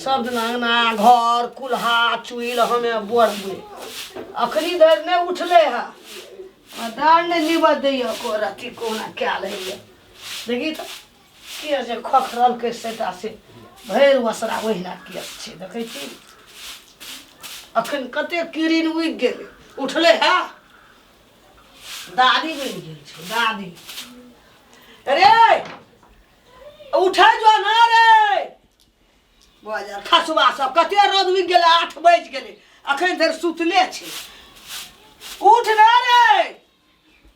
सब दिन अङ्गना घर कुल्हा चुइल हमे बोरबै। अखनी धरि नहि उठलै हँ, दार नहि नीबऽ दैए एको रत्ती, कहुना कए लैए। देखी तऽ के जे खखरलकै सेटा से भरि ओसरा ओहिना केस छै। देखै छी अखन कते किरिन उगि गेलै, उठलै है दादी बनि गेल छै दादी। अरे उठै जो ना रे बजर खसुआ सब, कते रौद उगि गेलै, 8 बाजि गेलै, अखन धरि सुतले छै। उठ ना रे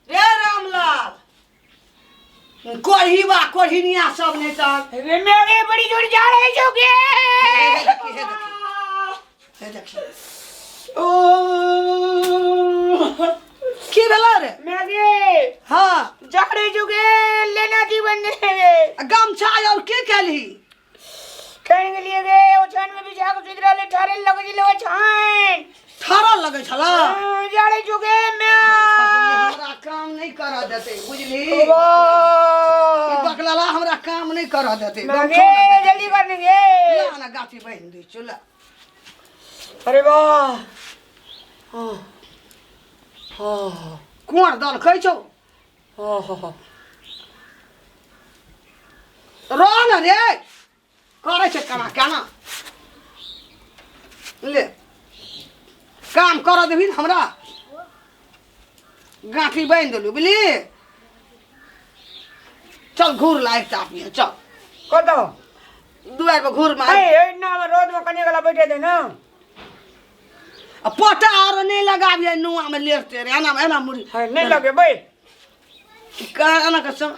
रे रामलाल, कोढ़ी बा कोढ़िनिया सब नहीं तक। रे मेरे बड़ी जोर जा रहे जोगे। हे देखी, हे देखी, हे देखी। ओ की भेला रे? मेरे हाँ जा रहे जोगे लेना की बंद रे। गमछा और की केलही? कहीं के लिए गए ओ छान में बिछा के सुत रहले, ठारे लगे जे लगे छान। ठहरल लगै छला। हाँ, जा रहे जोगे मैं हमरा काम नहीं करऽ देतै, बुझली? ई वाह बकलाला हमरा काम नहीं करऽ देतै। मेरे गमछो नहि देतै। जल्दी करने गे। ला ना गाछी बान्हि दै छियौ, ला। अरे वाह हाँ हाँ। कोर दलकै छौ। हाँ हाँ। रह न रे, करै छै केना केना। ले काम करऽ देबही ने हमरा? गाँठी बान्हि देलू, बुझली? चल घूर ला एकटा पिए, चल। कतऽ? दुआरि पर घूर मार। ए ए ना रोड में कने गला बैठे दे ना। आ पोटा आरो नहीं लगाबिए, नुआ में लेटते रे एना एना मुड़ी। है नहीं लगे बै। का एना के सब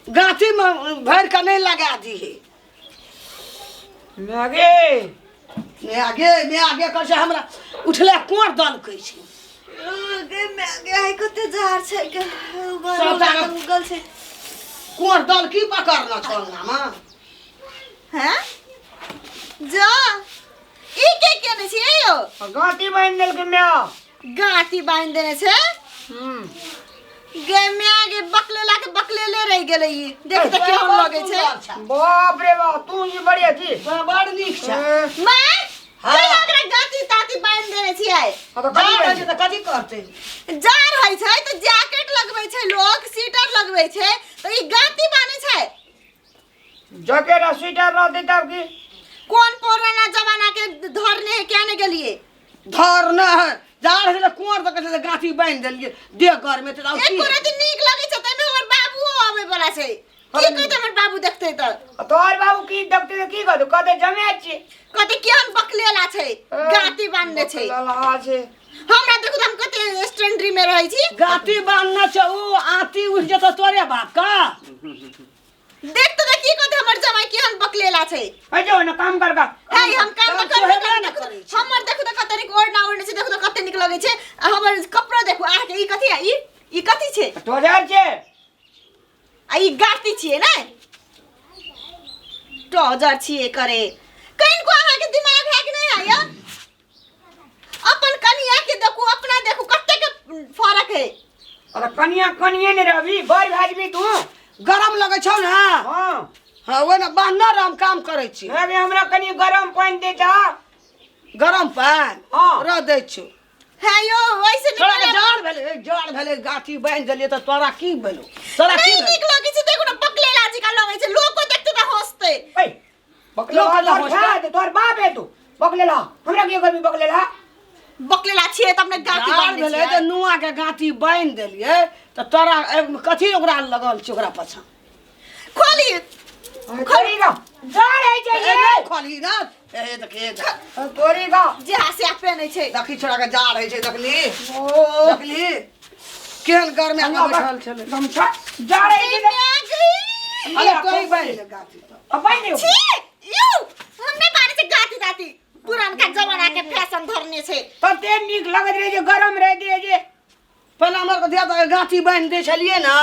गाछी में भर के नहीं लगा दी। मागे मैं आगे मैं आगे कर छै, हमरा उठले कोर दलकै छै। गे मागे, आइ कते जाड़ छै गे। सबटा रौदा तऽ उगल छै। कोर दल की पकड़ना छौ अंगना में? हैं जा, ई के केने छियै यौ? गांठी बांध देलकै म्या। गाँठी बान्हि देने छै? गे म्या गे, बकलेला के बकलेले रहि गेलै ई। देख तऽ केहन लगै छै। बाप रे बाप, तू ई बढ़िया छी। बड़ नीक छै। माय हाँ। कहिया ओकरा गाँठी ताँती बान्हि देने छियै? हाँ तऽ कथी जाड़ बांधि छै तऽ कथी करतै? जाड़ होइ छै तऽ जैकेट लगबै छै लोक, स्वेटर लगबै छै, तऽ ई गाँठी बान्है छै? जैकेट आ स्वेटर रहतै तब की? कोन पुराना जमाना के धरने है, क्या ने गेलिए? धर न है, जाड़ है तऽ कोर तऽ कहै छै गाँठी बान्हि देलियै, देह गरमे तऽ और की? एको रति नीक लगै छै? ताहिमे हमर बाबुओ आबै वाला छै। की कहतै हमर बाबू देखतै तऽ? आ तोहर बाबू की देखतै तऽ की कहतै? कहतै जमे छी। कहतै केहन बकलेला छै, गाँठी बान्हने छै। बकलेला छै। हमरा देखू तऽ हम कते स्टैंडरी में रहै छी। गाँठी बान्हने छै ओ आँती उठि जेतौ तोरे बाप का। देख तऽ की कहतै हमर जमाई, केहन बकलेला छै। है जो ना काम कर का। है हम काम तऽ काम करबे सोहेबे करबै। ने देखू करै छै। हमर देखू तऽ कते नीक ओढ़ना ओढ़ने छै, देखू तऽ कते नीक लगै छै। आ हमर कपड़ो देखू अहाँके। ई कथी है? ई कथी छै? टोजर छै। आ ई गाती छियै ने, ट्राउजर छियै। करे कनिको अहाँके दिमाग है कि नहीं है यौ? अपन कनिया के देखू, अपना देखू, कते के फर्क है। अरे कनिया कनिये ने रहबी, बड़ भाजबी तू। गरम लगै छौ ने? हाँ। हाँ, ओहि ने बान्हने रह, हम काम करै छी। अभी हमरा कनि गरम पानि दे जा। गरम पानि? हाँ। रह दै छियौ। है यौ, वैसे तोरा के निकल जाड़ भेलै, जाड़ भेलै, गाछी बान्हि देलियै तऽ तोरा की भेलौ? तोरा की नहीं भेलौ? नीक लगै छै, देखू ने बकलेला जकाँ लगै छै। लोको देखतै तऽ हँसतै। ऐ बकलेला। लोक तोहर हँसतै। भाय है, तोहर बाप है तू बकलेला, हमरा की करबी बकलेला? बकलेला छियै तऽ अपने गाँठी जाड़ बान्हने भेलै तऽ छियै। नुआ के गाँठी बान्हि देलियै तऽ तोरा कथी ओकरा लगल छै ओकरा पाछाँ? खोली। तोरी का जाड़ है छै। ए, नहि खोलही ना, ए देख, ए देख। तोरी का जे हासे पेनै छै। देखी छोड़ा के जाड़ होइ छै, देखली? ओ देखली केहन गरमे के बैठल छलै? गमछा जाड़ है छै। अरे तोही बान्हि ले गाँठी तऽ। अब बान्हि दे। छी यौ, हम नहि बान्है छै गाँठी ताँठी। पुरानका जमाना के फैशन धरने छै। कते नीक लगैत रहै छै, गरम रहैत रहै छै। पहिने हमरा धिया पुता गाँठी बान्हि दै छलियै ने,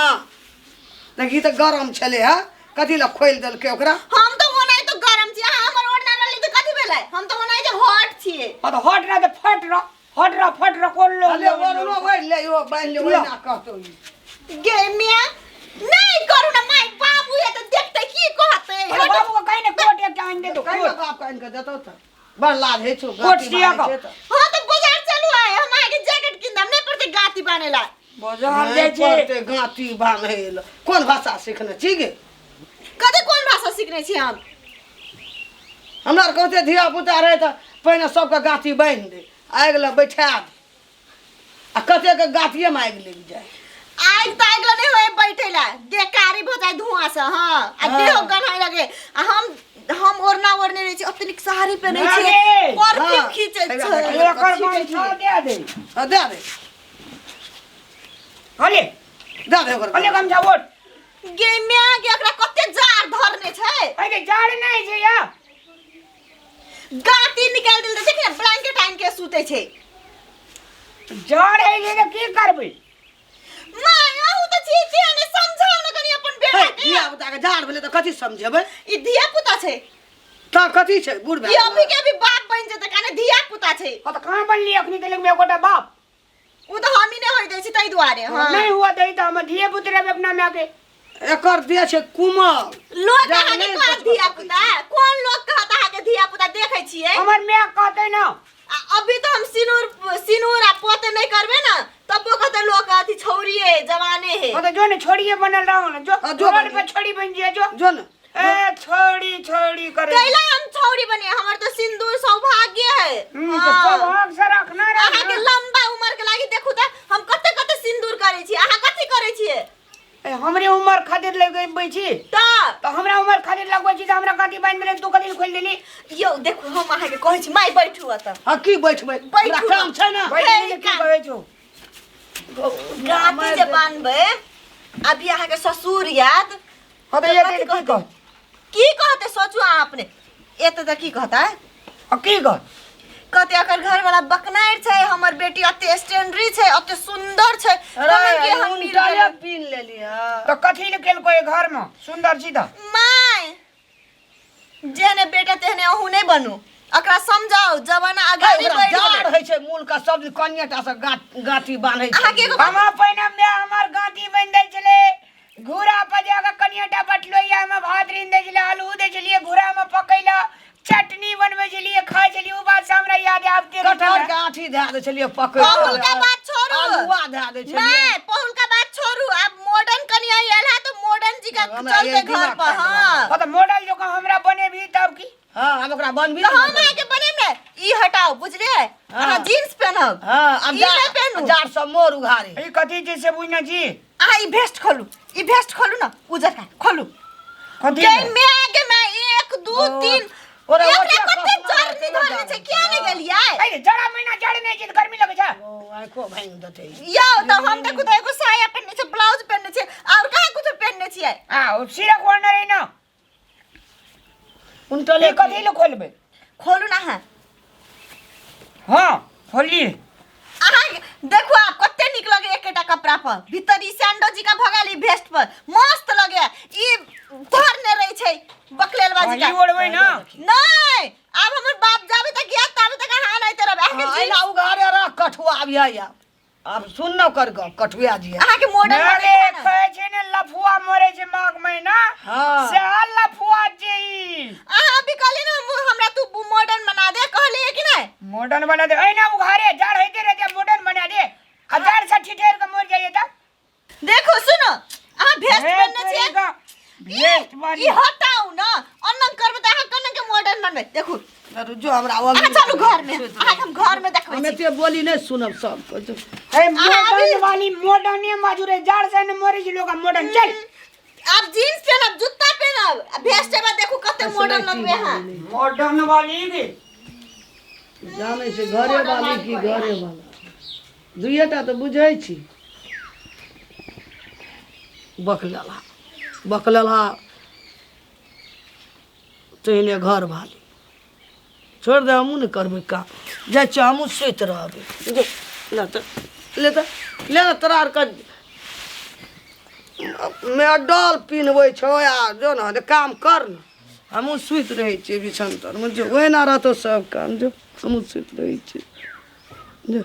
देखी तऽ गरम छलै। हँ, कथी लए खोलि देलकै ओकरा? हम तऽ ओनाहि तऽ गरम छी। अहाँ हमर ओढ़ना लली तऽ कथी भेलै? हम तऽ ओनाहि जे हॉट छियै। हाँ तऽ हट रह तऽ फट रह, हट रह फट रह, कोन लोग? अरे ओढ़नो ओढ़ि ले, यो बान्हि ले, ओहिना कहतौ ई। गे मिया, नहि करू ने। माय बाबू हे तऽ देखतै, की कहतै? अरे बाबू के कहीं ने कोट एक आनि दे। आनि कऽ देतौ तऽ बड़ लाज होइ छौ कोट गाँठी सिया बान्है कऽ। छै तऽ। हाँ तो बाजार चलू आए हम आगे जैकेट किन देब नहीं पड़ते गाती बाने ला बाजार नहि जाइ छै पड़तै गाँठी बान्है लए कोन भाषा सिखने छी गे कथी कोन भाषा सीखने छी हम हमरा आरके ओते धिया पुता रहै तऽ पहिने सबके गाँठी बान्हि दे आगि लग बैठा दे आ कतेक गाँठिएमे आगि लागि जाइ आगि तऽ आगि लग नहीं होए बैठे ला देह कारी भऽ जाए धुआं से हाँ आ हाँ। देह गन्हाय लगे आ हम हम ओढ़ना ओढ़ने रहै छी ओते नीक साड़ी पहिनै अरे! छी परफ्यूम हाँ। खींचै अरे, छै एकर गमछा दे दे हँ, दए दे हले दए दे ओकर हले गमछा ओढ़ गे म्या गे एकरा कते जाड़ धरने छै अरे जाड़ नहीं छै या गाती निकाल देल देख ने ब्लैंकेट आनि के सुते छै जाड़ है जे तऽ की करबै माय अहूँ तऽ छी छी ने समझाउ ने कनि अपन बेटा हे, के धिया पुताके जाड़ भेलै तऽ कथी समझेबै ई धिया पुता छै तऽ कथी छै बूढ़ भए ई अभी गेलै। के अभी बाप बनि जेतै काने धिया पुता छै हाँ तऽ कहाँ बनली अखनी तक में एकोटा बाप ओ तऽ हम ही नहि होय दै छी ताहि दुआरे हाँ नहीं हुआ दही तऽ हम धिये पुत्र रहबै अपना माय के एकर देह छै कुमल लोग जाड़ अहाँके नहि कहत बचबऽ धिया सकै पुता कोन लोग कहत अहाँके धिया पुता देखै छियै हमर माय कहतै ना आ अभी तो हम सिनूर सिनूर आ पोते नहीं करबे ना तब वो कहते लोग अथी छौरी है जवाने है हाँ तो जो ने छोड़िए बनल रहो ना जो हाँ, जो रोड बन पे छोड़ी बन जिए जो जो ने ए छोड़ी छोड़ी करे कैला हम छौरी बने हमर तो सिंदूर सौभाग्य है तो सौभाग्य से रखना अहाँ के रहे लंबा उम्र के लागी देखू त हम कते कते सिंदूर करे छी अहाँ कथी करे छियै ए, हमरे उमर खातिर लगबै छी त तऽ हमरा उमर खातिर लगबै छी तऽ हमरा काकी बान्हि देले तू कथी खोलि देली यौ देखू हम अहाँ के कहै छी माय बैठू अतऽ हाँ की बैठबै बैठू। हमरा काम छै ने बैठ हे, की कहै छौ गाती जे बान्हबै अभी अहाँ के ससुर याद हाँ तऽ कथी ये की कहतै? कह की कहते सोचू अहाँ अपने एते तऽ की कहता आ की कह कहते अकर घर वाला बकनार छै हमर बेटी अते स्टैंडरी छै अते सुंदर छै अरे तहन के हम मिल उनटले गेलै। पीन लेली हँ तऽ कथी ले केलको ए घर में सुंदर छी तऽ माय जेहने बेटा तेहने अहूँ नहि बनू एकरा समझाउ जमाना अगाडि ओकरा बढ़ि जाड़ गेलै होइ छै मूल का सब कनिएटा से गाँठी बान्है छै अहाँके एगो बात हमरा पहिने माय हमर गाँठी बान्हि दै छलै घूरा पर जाके कनिएटा बटलोइया में भात रीन दै छलै आलू दै छलियै घूरा में पकैला चटनी बनबै छलियै खाइ छलियै ओ बात से हमरा याद आबते रहै कटहर के आँठी धए दै छलियै पकड़ि पहुलका बात छोड़ू आलुआ धए दै छलियै माय पहुलका बात छोड़ू आब मॉडर्न कनिया आयल है तो मॉडर्न जी का हमरा चलते ये घर दिमाग पर खा हाँ हाँ तऽ मॉडल जकाँ हमरा बनेबही तब की हाँ आब ओकरा बनबी तो हम अहाँके बनेब ने ई हटाउ बुझलियै अहाँ जीन्स पहनब हाँ आब ई जा नहि पहनू जाड़ सब मोर उघारे ई कथी छै से बुझने छी अहाँ ई भेस्ट खोलू ई भेस्ट खोलू ना उजर का खोलू कथी गे मैं आगे मैं एक दू ओ, तीन ओरे एकरा ओते कते कसमा जर्नी रहतै धरने छै किया नहि गेलियै अरे जड़ा महीना जड़ नहि छै तऽ गर्मी लगै छै ओ आँखो भांगि देतै यौ तऽ हम देखू तऽ एगो साया पहिनने छै ब्लाउज पहिनने छै आओर कहाँ कुछो पहिनने छियै आ ओ सिरक ओढ़ने रही ना उनटले ई कथी ले खोलबै खोलू ना अहाँ हाँ खोलली अहाँ देखू आब कते नीक लगे एकेटा कपड़ा पर भीतर ई सैंडो जी का भऽ गेल ई भेस्ट पर मस्त लगे ई धरने रहै छै बकलेल बाजी ई का ओढ़बै ना नहीं आब हमर बाप जाबे तक गया ताबे तक अहाँ आनैते रहबै अहाँके हाँ, जीन्स एना उघारे रह कठुआ आबिया या आब सुन न कर गप कठुआ जी अहाँके मॉडल अरे कहै छै ने लफुआ मरे छै माघ महीना हाँ। से लफुआ जे ई अहाँ अभी कहली ने हमरा तू मॉडर्न बना दे कहलिए कि नहीं मॉडर्न बना दे ऐना उघारे जाड़ होइते रह जाए मॉडर्न बना दे आ जाड़ से ठिठेर के मर जाइए तब देखो सुनो अहाँ भेस्ट पहिनने छियै भेस्ट ई बनी ई हटाउ न अन्नन करबै तऽ अहाँ कन्नन के मॉडर्न बनबै देखू अरे जो हमरा अहाँ चलू घर में अहाँके हम घर में देखबै हम छी एते बोली नहीं सुनब सब कुछ ए मॉडर्न वाली मॉडर्न मजूरे जाड़ से ने मरे छै लोग मॉडर्न चल आब जीन्स पहनब जूता पहनब आ भेस्ट एबा देखू कते मॉडर्न लगबै अहाँ मॉडर्न वाली के जानै छै घरे वाली की घरे वाला दुइएटा तऽ बुझै छी बकलेलहा बकलेलहा तेहने घर भाली छोड़ि दे हमहूँ नहि करबै काम जाइ छियै हमहूँ सुति रहबै जो ले तऽ ले तऽ ले ने तोरा आरके मेडल पिन्हबै छौ आ जो ने काम कर ने हमहूँ सुति रहै छियै बिछान तरमे जो ओहिना रहतौ सब काम जो हमहूँ सुति रहै छियै जो।